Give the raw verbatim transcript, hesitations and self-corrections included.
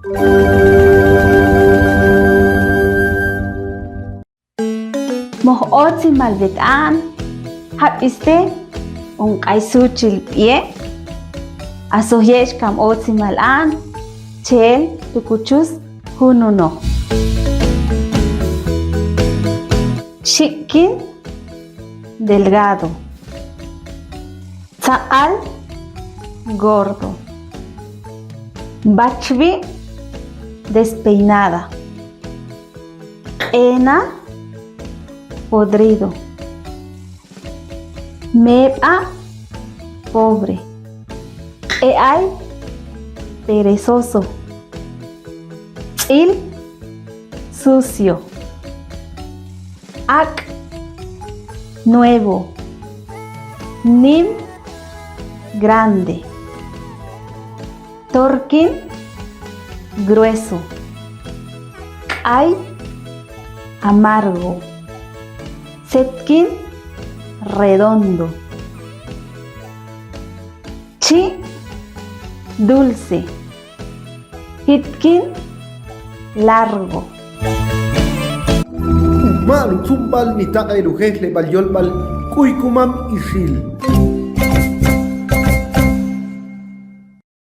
Moj otsimal wet a'n, jab'iste un q'ay suchil b'ie, a soj ye'ex kam otsimal a'n, chel tukuchus jununo. Xik'kin, delgado. Tzaq'al, gordo. Bachwi, despeinada. Q'ena, podrido. Meb'a, pobre. Q'e'ay, perezoso. Tz'il, sucio. Ak', nuevo. Nim, grande. Torkin, grueso. K'ay, amargo. Setkin, redondo. Chi', dulce. Jitkin, largo. Umaal utzumb'al mi taq'el ujejleb'al yolb'al K'uykumam Ixil.